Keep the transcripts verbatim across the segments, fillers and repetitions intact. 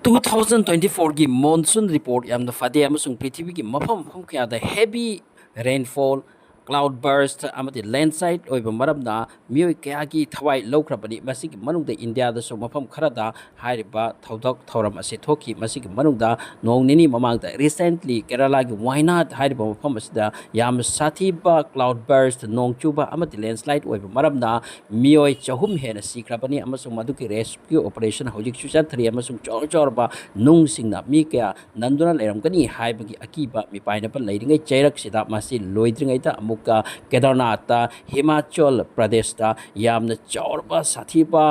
Two thousand twenty fourꯒꯤ monsoon report ꯌꯥꯝꯅ ꯐꯗꯦ ꯑꯃꯁꯨꯡ ꯄ꯭ꯔꯤꯊꯤꯕꯤꯒꯤ ꯃꯐꯝ ꯃꯐꯝ ꯀꯌꯥꯗ heavy rainfall, cloud burst ꯑꯃꯗꯤ landslide ꯑꯣꯏꯕ ꯃꯔꯝꯅ ꯃꯤꯑꯣꯏ ꯀꯌꯥꯒꯤ ꯊꯋꯥꯏ ꯂꯧꯈ꯭ꯔꯕꯅꯤ꯫ ꯃꯁꯤꯒꯤ ꯃꯅꯨꯡꯗ ꯏꯟꯗꯤꯌꯥꯗꯁꯨ ꯃꯐꯝ ꯈꯔꯗ ꯍꯥꯏꯔꯤꯕ ꯊꯧꯗꯣꯛ ꯊꯧꯔꯝ ꯑꯁꯤ ꯊꯣꯛꯈꯤ꯫ ꯃꯁꯤꯒꯤ ꯃꯅꯨꯡꯗ ꯅꯣꯡ ꯅꯤꯅꯤ ꯃꯃꯥꯡꯗ recently ꯀꯦꯔꯂꯥꯒꯤ ꯋꯥꯌꯅꯥꯗ ꯍꯥꯏꯔꯤꯕ ꯃꯐꯝ ꯑꯁꯤꯗ ꯌꯥꯝꯅ ꯁꯥꯊꯤꯕ cloud burst, ꯅꯣꯡ ꯆꯨꯕ ꯑꯃꯗꯤ landslide ꯑꯣꯏꯕ ꯃꯔꯝꯅ ꯃꯤꯑꯣꯏ ꯆꯍꯨꯝ ꯍꯦꯟꯅ ꯁꯤꯈ꯭ꯔꯕꯅꯤ ꯑꯃꯁꯨꯡ ꯃꯗꯨꯒꯤ rescue operation ꯍꯧꯖꯤꯛꯁꯨ ꯆꯠꯊꯔꯤ ꯑꯃꯁꯨꯡ ꯆꯥꯎꯔ ꯆꯥꯎꯔꯕ ꯅꯨꯡꯁꯤꯡꯅ ꯃꯤ ꯀꯌꯥ ꯅꯟꯗꯨꯅ ꯂꯩꯔꯝꯒꯅꯤ ꯍꯥꯏꯕꯒꯤ ꯑꯀꯤꯕ ꯃꯤꯄꯥꯏꯅꯕ ꯂꯩꯔꯤꯉꯩ ꯆꯩꯔꯛꯁꯤꯗ, ꯃꯁꯤ ꯂꯣꯏꯗ꯭ꯔꯤꯉꯩꯗ ꯑꯃꯨꯛꯀ ꯀꯦꯗꯔꯅꯥꯊꯇ, ꯍꯤꯃꯥꯆꯜ ꯄ꯭ꯔꯗꯦꯁꯇ ꯌꯥꯝꯅ ꯆꯥꯎꯔꯕ ꯁꯥꯊꯤꯕ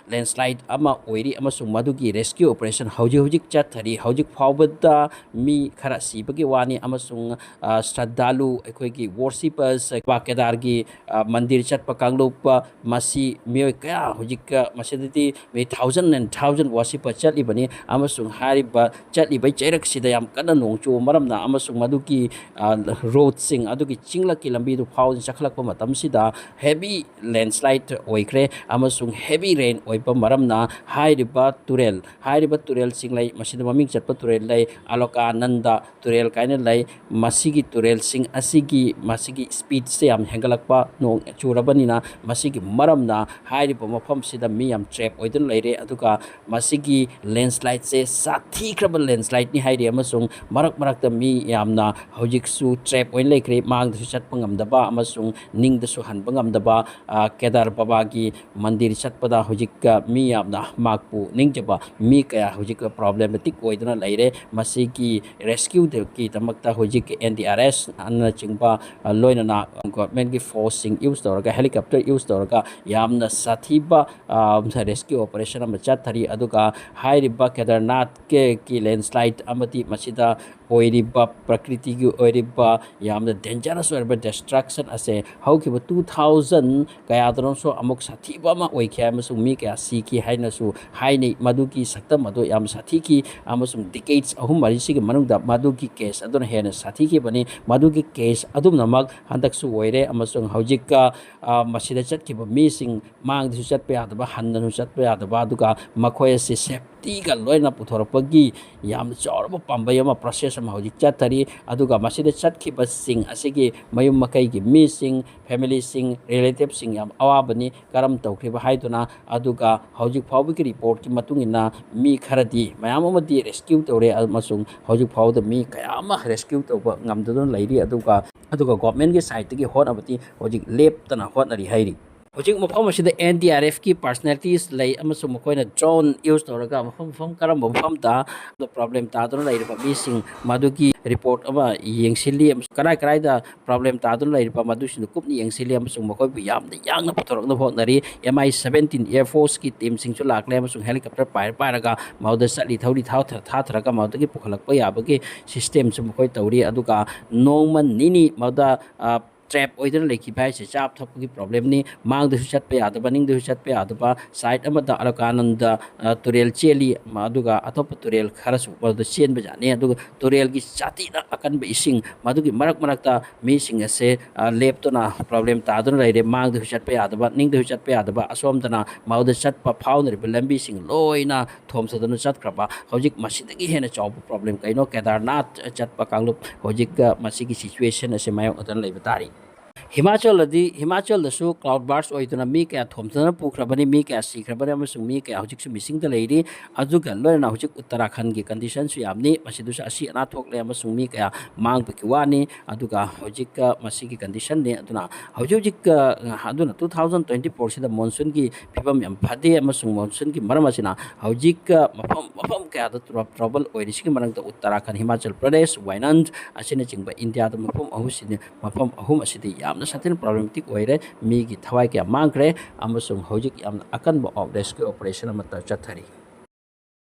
landslide ꯑꯃ ꯑꯣꯏꯔꯤ ꯑꯃꯁꯨꯡ ꯃꯗꯨꯒꯤ rescue operation ꯍꯧꯖꯤꯛ ꯍꯧꯖꯤꯛ ꯆꯠꯊꯔꯤ꯫ ꯍꯧꯖꯤꯛ ꯐꯥꯎꯕꯗ ꯃꯤ ꯈꯔ ꯁꯤꯕꯒꯤ ꯋꯥꯅꯤ ꯑꯃꯁꯨꯡ, ꯑ, ꯁ꯭ꯔꯗꯥꯂꯨ, ꯑꯩꯈꯣꯏꯒꯤ worshippers, ꯕꯥꯕꯥ ꯀꯦꯗꯥꯔꯒꯤ, ꯑ, ꯃꯟꯗꯤꯔ ꯆꯠꯄ ꯀꯥꯡꯂꯨꯞ, ꯃꯁꯤ ꯃꯤꯑꯣꯏ ꯀꯌꯥ ꯍꯧꯖꯤꯛ, ꯑ, ꯃꯁꯤꯗꯗꯤ ꯃꯤ thousand and thousand worshipper ꯆꯠꯂꯤꯕꯅꯤ ꯑꯃꯁꯨꯡ ꯍꯥꯏꯔꯤꯕ ꯆꯠꯂꯤꯕ ꯆꯩꯔꯛꯁꯤꯗ ꯌꯥꯝ ꯀꯟꯅ ꯅꯣꯡ ꯆꯨꯕ ꯃꯔꯝꯅ ꯑꯃꯁꯨꯡ ꯃꯗꯨꯒꯤ, ꯑ, roadꯁꯤꯡ ꯑꯗꯨꯒꯤ ꯆꯤꯡꯂꯛꯀꯤ ꯂꯝꯕꯤꯗꯨ ꯐꯥꯎꯗꯨꯅ ꯆꯠꯈꯠꯂꯛꯄ ꯃꯇꯝꯁꯤꯗ heavy landslide ꯑꯣꯏꯈ꯭ꯔꯦ ꯑꯃꯁꯨꯡ heavy rain ꯑꯣꯏꯕ ꯃꯔꯝꯅ ꯍꯥꯏꯔꯤꯕ ꯇꯨꯔꯦꯜ, ꯍꯥꯏꯔꯤꯕ ꯇꯨꯔꯦꯜꯁꯤꯡ ꯂꯩ꯫ ꯃꯁꯤꯗ ꯃꯃꯤꯡ ꯆꯠꯄ ꯇꯨꯔꯦꯜ ꯂꯩ, ꯑꯂꯣꯀꯥꯅꯟꯗ ꯇꯨꯔꯦꯜ ꯀꯥꯏꯅ ꯂꯩ꯫ ꯃꯁꯤꯒꯤ ꯇꯨꯔꯦꯜꯁꯤꯡ ꯑꯁꯤꯒꯤ, ꯃꯁꯤꯒꯤ speedꯁꯦ ꯌꯥꯝ ꯍꯦꯟꯒꯠꯂꯛꯄ, ꯅꯣꯡ ꯆꯨꯔꯕꯅꯤꯅ ꯃꯁꯤꯒꯤ ꯃꯔꯝꯅ ꯍꯥꯏꯔꯤꯕ ꯃꯐꯝꯁꯤꯗ ꯃꯤ ꯌꯥꯝ trap ꯑꯣꯏꯗꯨꯅ ꯂꯩꯔꯦ꯫ ꯑꯗꯨꯒ ꯃꯁꯤꯒꯤ landslideꯁꯦ ꯁꯥꯊꯤꯈ꯭ꯔꯕ landslideꯅꯤ ꯍꯥꯏꯔꯤ ꯑꯃꯁꯨꯡ ꯃꯔꯛ ꯃꯔꯛꯇ ꯃꯤ ꯌꯥꯝꯅ ꯍꯧꯖꯤꯛꯁꯨ trap ꯑꯣꯏꯅ ꯂꯩꯈ꯭ꯔꯦ, ꯃꯥꯡꯗꯁꯨ ꯆꯠꯄ ꯉꯝꯗꯕ ꯑꯃꯁꯨꯡ ꯅꯤꯡꯗꯁꯨ ꯍꯟꯕ ꯉꯝꯗꯕ꯫ ꯑ, ꯀꯦꯗꯥꯔ ꯕꯕꯥꯒꯤ ꯃꯟꯗꯤꯔ ꯆꯠꯄꯗ ꯍꯧꯖꯤꯛ, ꯑ, ꯃꯤ ꯌꯥꯝꯅ ꯃꯍꯥꯛꯄꯨ ꯅꯤꯡꯖꯕ ꯃꯤ ꯀꯌꯥ ꯍꯧꯖꯤꯛ problematic ꯑꯣꯏꯗꯨꯅ ꯂꯩꯔꯦ꯫ ꯃꯁꯤꯒꯤ rescueꯒꯤꯗꯃꯛꯇ ꯍꯧꯖꯤꯛ NDRFꯅꯆꯤꯡꯕ, ꯑ, ꯂꯣꯏꯅꯅ governmentꯀꯤ forceꯁꯤꯡ use ꯇꯧꯔꯒ, helicopter use ꯇꯧꯔꯒ ꯌꯥꯝꯅ ꯁꯥꯊꯤꯕ, ꯑ, rescue operation ꯑꯃ ꯆꯠꯊꯔꯤ꯫ ꯑꯗꯨꯒ ꯍꯥꯏꯔꯤꯕ ꯀꯦꯗꯔꯅꯥꯊꯀꯤ, ꯀꯤ landslide ꯑꯃꯗꯤ ꯃꯁꯤꯗ ꯑꯣꯏꯔꯤꯕ, ꯄ꯭ꯔꯀ꯭ꯔꯤꯇꯤꯒꯤ ꯑꯣꯏꯔꯤꯕ ꯌꯥꯝꯅ dangerous ꯑꯣꯏꯔꯕ destruction ꯑꯁꯦ ꯍꯧꯈꯤꯕ two thousand ꯀꯌꯥꯗꯅꯣꯁꯨ ꯑꯃꯨꯛ ꯁꯥꯊꯤꯕ ꯑꯃ ꯑꯣꯏꯈꯤ ꯑꯃꯁꯨꯡ ꯃꯤ ꯀꯌꯥ ꯁꯤꯈꯤ ꯍꯥꯏꯅꯁꯨ ꯍꯥꯏꯅꯩ꯫ ꯃꯗꯨꯒꯤ ꯁꯛꯇꯝ ꯑꯗꯨ ꯌꯥꯝ ꯁꯥꯊꯤꯈꯤ ꯑꯃꯁꯨꯡ decades ꯑꯍꯨꯝ ꯃꯔꯤꯁꯤꯒꯤ ꯃꯅꯨꯡꯗ ꯃꯗꯨꯒꯤ case ꯑꯗꯨꯅ ꯍꯦꯟꯅ ꯁꯥꯊꯤꯈꯤꯕꯅꯤ꯫ ꯃꯗꯨꯒꯤ case ꯑꯗꯨꯝꯅꯃꯛ ꯍꯟꯗꯛꯁꯨ ꯑꯣꯏꯔꯦ ꯑꯃꯁꯨꯡ ꯍꯧꯖꯤꯛꯀ, ꯑ, ꯃꯁꯤꯗ ꯆꯠꯈꯤꯕ ꯃꯤꯁꯤꯡ ꯃꯥꯡꯗꯁꯨ ꯆꯠꯄ ꯌꯥꯗꯕ, ꯍꯟꯗꯅꯁꯨ ꯆꯠꯄ ꯌꯥꯗꯕ, ꯑꯗꯨꯒ ꯃꯈꯣꯏ ꯑꯁꯤ safety ꯁꯦꯐꯇꯤꯒ ꯂꯣꯏꯅ ꯄꯨꯊꯣꯔꯛꯄꯒꯤ ꯌꯥꯝꯅ ꯆꯥꯎꯔꯕ ꯄꯥꯝꯕꯩ ꯑꯃ, ꯄ꯭ꯔꯣꯁꯦꯁ ꯑꯃ ꯍꯧꯖꯤꯛ ꯆꯠꯊꯔꯤ꯫ ꯑꯗꯨꯒ ꯃꯁꯤꯗ ꯆꯠꯈꯤꯕꯁꯤꯡ ꯑꯁꯤꯒꯤ ꯃꯌꯨꯝ ꯃꯀꯩꯒꯤ ꯃꯤꯁꯤꯡ, ꯐꯦꯃꯤꯂꯤꯁꯤꯡ, ꯔꯤꯂꯦꯇꯤꯚꯁꯤꯡ ꯌꯥꯝ ꯑꯋꯥꯕꯅꯤ, ꯀꯔꯝ ꯇꯧꯈ꯭ꯔꯤꯕ ꯍꯥꯏꯗꯨꯅ꯫ ꯑꯗꯨꯒ ꯍꯧꯖꯤꯛ ꯐꯥꯎꯕꯒꯤ ꯔꯤꯄꯣꯔꯠꯀꯤ ꯃꯇꯨꯡ ꯏꯟꯅ ꯃꯤ ꯈꯔꯗꯤ ꯃꯌꯥꯝ ꯑꯃꯗꯤ ꯔꯦꯁꯀ꯭ꯌꯨ ꯇꯧꯔꯦ, ꯑꯃꯁꯨꯡ ꯍꯧꯖꯤꯛ ꯐꯥꯎꯕꯗ ꯃꯤ ꯀꯌꯥ ꯑꯃ ꯔꯦꯁꯀ꯭ꯌꯨ ꯇꯧꯕ ꯉꯝꯗꯗꯨꯅ ꯂꯩꯔꯤ꯫ ꯑꯗꯨꯒ, ꯑꯗꯨꯒ ꯒꯣꯔꯃꯦꯟꯒꯤ ꯁꯥꯏꯠꯇꯒꯤ ꯍꯣꯠꯅꯕꯗꯤ ꯍꯧꯖꯤꯛ ꯂꯦꯞꯇꯅ ꯍꯣꯠꯅꯔꯤ ꯍꯥꯏꯔꯤ꯫ ꯍꯧꯖꯤꯛ ꯃꯐꯝ ꯑꯁꯤꯗ ꯑꯦꯟ ꯗꯤ ꯑꯥꯔ ꯑꯦꯐꯀꯤ ꯄꯥꯔꯁꯣꯅꯦꯂꯤꯇꯤꯁ ꯂꯩ, ꯑꯃꯁꯨꯡ ꯃꯈꯣꯏꯅ ꯗ꯭ꯔꯣꯟ ꯌꯨꯁ ꯇꯧꯔꯒ ꯃꯐꯝ ꯃꯐꯝ ꯀꯔꯝꯕ ꯃꯐꯝꯗ ꯄ꯭ꯔꯣꯕ꯭ꯂꯦꯝ ꯇꯥꯗꯨꯅ ꯂꯩꯔꯤꯕ ꯃꯤꯁꯤꯡ ꯃꯗꯨꯒꯤ ꯔꯤꯄꯣꯔꯠ ꯑꯃ ꯌꯦꯡꯁꯤꯜꯂꯤ, ꯑꯃꯁꯨꯡ ꯀꯔꯥꯏ ꯀꯔꯥꯏꯗ ꯄ꯭ꯔꯣꯕ꯭ꯂꯦꯝ ꯇꯥꯗꯨꯅ ꯂꯩꯔꯤꯕ ꯃꯗꯨꯁꯤꯡꯗꯨ ꯀꯨꯞꯅ ꯌꯦꯡꯁꯤꯜꯂꯤ, ꯑꯃꯁꯨꯡ ꯃꯈꯣꯏꯕꯨ ꯌꯥꯝꯅ ꯌꯥꯡꯅ ꯄꯨꯊꯣꯔꯛꯅꯕ ꯍꯣꯠꯅꯔꯤ꯫ ꯑꯦꯝ ꯑꯥꯏ ꯁꯕꯦꯟꯇꯤꯟ ꯑꯦꯌꯔ ꯐꯣꯔꯁꯀꯤ ꯇꯤꯝꯁꯤꯡꯁꯨ ꯂꯥꯛꯂꯦ, ꯑꯃꯁꯨꯡ ꯍꯦꯂꯤꯀꯣꯞꯇꯔ ꯄꯥꯏꯔ ꯄꯥꯏꯔꯒ ꯃꯗꯨꯗ ꯆꯠꯂꯤ, ꯊꯧꯔꯤ, ꯊꯥꯊ-, ꯊꯥꯊꯔꯒ ꯃꯗꯨꯗꯒꯤ ꯄꯨꯈꯠꯂꯛꯄ ꯌꯥꯕꯒꯤ ꯁꯤꯁꯇꯦꯝꯁꯨ ꯃꯈꯣꯏ ꯇꯧꯔꯤ꯫ ꯑꯗꯨꯒ ꯅꯣꯡꯃ ꯅꯤꯅꯤ ꯃꯗꯨꯗ, ꯑ, ꯇ꯭ꯔꯦꯞ ꯑꯣꯏꯗꯨꯅ ꯂꯩꯈꯤꯕ ꯍꯥꯏꯁꯦ ꯆꯥꯕ ꯊꯛꯄꯒꯤ ꯄ꯭ꯔꯣꯕ꯭ꯂꯦꯝꯅꯤ꯫ ꯃꯥꯡꯗꯁꯨ ꯆꯠꯄ ꯌꯥꯗꯕ, ꯅꯤꯡꯗꯁꯨ ꯆꯠꯄ ꯌꯥꯗꯕ꯫ ꯁꯥꯏꯠ ꯑꯃꯗ ꯑꯂꯀꯥꯅꯟꯗ, ꯑ, ꯇꯨꯔꯦꯜ ꯆꯦꯜꯂꯤ, ꯃ-, ꯑꯗꯨꯒ ꯑꯇꯣꯞꯄ ꯇꯨꯔꯦꯜ ꯈꯔꯁꯨ ꯃꯗꯨꯗ ꯆꯦꯟꯕ ꯌꯥꯠꯅꯤ꯫ ꯑꯗꯨꯒ ꯇꯨꯔꯦꯜꯒꯤ ꯆꯥꯇꯤꯅ ꯑꯀꯟꯕ ꯏꯁꯤꯡ, ꯃꯗꯨꯒꯤ ꯃꯔꯛ ꯃꯔꯛꯇ ꯃꯤꯁꯤꯡ ꯑꯁꯦ, ꯑ, ꯂꯦꯞꯇꯨꯅ ꯄ꯭ꯔꯣꯕ꯭ꯂꯦꯝ ꯇꯥꯗꯨꯅ ꯂꯩꯔꯦ꯫ ꯃꯥꯡꯗꯁꯨ ꯆꯠꯄ ꯌꯥꯗꯕ, ꯅꯤꯡꯗꯁꯨ ꯆꯠꯄ ꯌꯥꯗꯕ, ꯑꯁꯣꯝꯗꯅ ꯃꯗꯨꯗ ꯆꯠꯄ ꯐꯥꯎꯅꯔꯤꯕ ꯂꯝꯕꯤꯁꯤꯡ ꯂꯣꯏꯅ ꯊꯣꯝꯊꯗꯨꯅ ꯆꯠꯈ꯭ꯔꯕ꯫ ꯍꯧꯖꯤꯛ ꯃꯁꯤꯗꯒꯤ ꯍꯦꯟꯅ ꯆꯥꯎꯕ ꯄ꯭ꯔꯣꯕ꯭ꯂꯦꯝ ꯀꯩꯅꯣ? ꯀꯦꯗꯥꯔꯅꯥꯊ ꯆꯠꯄ ꯀꯥꯡꯂꯨꯞ ꯍꯧꯖꯤꯛ, ꯑ, ꯃꯁꯤꯒꯤ ꯁꯤꯆꯨꯋꯦꯁꯟ ꯑꯁꯤ ꯃꯥꯌꯣꯛꯅꯗꯨꯅ ꯂꯩꯕ ꯇꯥꯔꯤ꯫ ꯍꯤꯃꯥꯆꯜꯗꯗꯤ, ꯍꯤꯃꯥꯆꯜꯗꯁꯨ ꯀ꯭ꯂꯥꯎꯗ ꯕꯥꯔꯁ ꯑꯣꯏꯗꯨꯅ ꯃꯤ ꯀꯌꯥ ꯊꯣꯝꯊꯗꯨꯅ ꯄꯨꯈ꯭ꯔꯕꯅꯤ, ꯃꯤ ꯀꯌꯥ ꯁꯤꯈ꯭ꯔꯕꯅꯤ, ꯑꯃꯁꯨꯡ ꯃꯤ ꯀꯌꯥ ꯍꯧꯖꯤꯛꯁꯨ ꯃꯤꯁꯤꯡꯗ ꯂꯩꯔꯤ꯫ ꯑꯗꯨꯒ ꯂꯣꯏꯅꯅ ꯍꯧꯖꯤꯛ ꯎꯠꯇꯔꯥꯈꯟꯒꯤ ꯀꯟꯗꯤꯁꯟꯁꯨ ꯌꯥꯝꯅꯤ, ꯃꯁꯤꯗꯁꯨ ꯑꯁꯤ ꯑꯅꯥ ꯊꯣꯛꯂꯦ ꯑꯃꯁꯨꯡ ꯃꯤ ꯀꯌꯥ ꯃꯥꯡꯕꯒꯤ ꯋꯥꯅꯤ꯫ ꯑꯗꯨꯒ ꯍꯧꯖꯤꯛ, ꯑ, ꯃꯁꯤꯒꯤ ꯀꯟꯗꯤꯁꯟꯅꯤ꯫ ꯑꯗꯨꯅ ꯍꯧꯖꯤꯛ ꯍꯧꯖꯤꯛ, ꯑ, ꯑꯗꯨꯅ two thousand twenty four ꯁꯤꯗ ꯃꯣꯟꯁꯨꯟꯒꯤ ꯐꯤꯕꯝ ꯌꯥꯝ ꯐꯗꯦ, ꯑꯃꯁꯨꯡ ꯃꯣꯟꯁꯨꯟꯒꯤ ꯃꯔꯝ ꯑꯁꯤꯅ ꯍꯧꯖꯤꯛ, ꯑ, ꯃꯐꯝ, ꯃꯐꯝ ꯀꯌꯥꯗ ꯇ꯭ꯔꯣ-, ꯇ꯭ꯔꯣꯕꯜ ꯑꯣꯏꯔꯤꯁꯤꯒꯤ ꯃꯔꯛꯇ ꯎꯠꯇꯔꯥꯈꯟ, ꯍꯤꯃꯥꯆꯜ ꯄ꯭ꯔꯗꯦꯁ, ꯋꯥꯌꯅꯥꯗ ꯑꯁꯤꯅꯆꯤꯡꯕ ꯏꯟꯗꯤꯌꯥꯗ ꯃꯐꯝ ꯑꯍꯨꯝꯁꯤꯗꯤ, ꯃꯐꯝ ꯑꯍꯨꯝ ꯑꯁꯤꯗꯤ ꯌꯥꯝꯅ ꯁꯥꯊꯤꯅ ꯄ꯭ꯔꯣꯕ꯭ꯂꯦꯃꯦꯇꯤꯛ ꯑꯣꯏꯔꯦ꯫ ꯃꯤꯒꯤ ꯊꯋꯥꯏ ꯀꯌꯥ ꯃꯥꯡꯈ꯭ꯔꯦ, ꯑꯃꯁꯨꯡ ꯍꯧꯖꯤꯛ ꯌꯥꯝꯅ ꯑꯀꯟꯕ rescue operation ꯑꯃꯠꯇ ꯆꯠꯊꯔꯤ꯫